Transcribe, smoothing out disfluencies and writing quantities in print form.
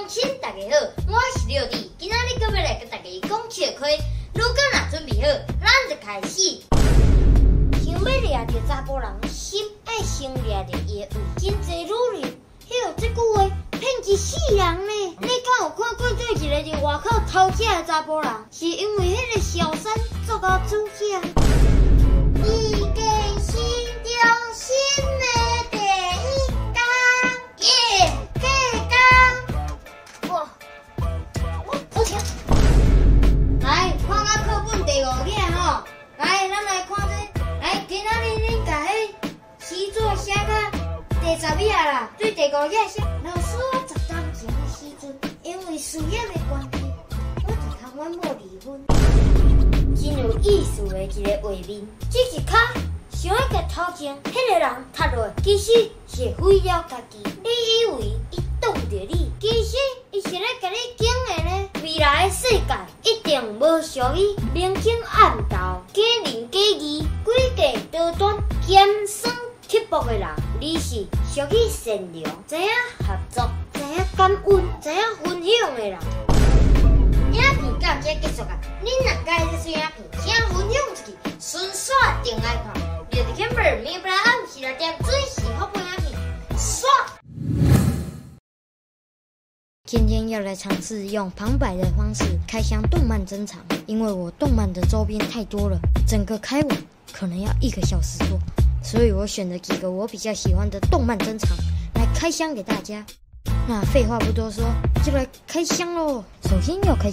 鄉親，大家好，我是六弟，今仔日閣欲來共大家講笑話。如果若準備好，咱就開始。想欲掠著查埔人心，愛先掠著伊的胃。真濟女人，彼有這句話騙一世人呢。你敢有看過對一個佇外口偷食的查埔人？是因為彼個小三做到主角。伊家心中心的第一工，耶，隔工，哇，我聽。來，看下課本第五頁吼。來，咱來看這個。來，今仔日恁共彼習作寫到第10頁啦，對第五頁寫。老師，我10冬前的時陣，因為事業的關係，我就共阮某離婚。真有意思的一個畫面，這一跤想欲共頭前彼個人踢落，其實是毀了家己。你以為伊擋著你，其實伊是咧共你經營呢。未來的世界一定無屬於明爭暗鬥、假仁假義、詭計多端、尖酸刻薄的人，而是屬於善良、知影合作、知影感恩、知影分享的人。影片到這結束啊！恁若佮意這喙影片，請分享出去，順紲定來看。六弟 Camber 明晡暗時6點準時發布影片，刷。今天要來嘗試用旁白的方式開箱動漫珍藏，因為我動漫的周邊太多了，整個開完可能要一個小時多，所以我選了幾個我比較喜歡的動漫珍藏來開箱給大家。那廢話不多說，就來開箱嘍！首先要開。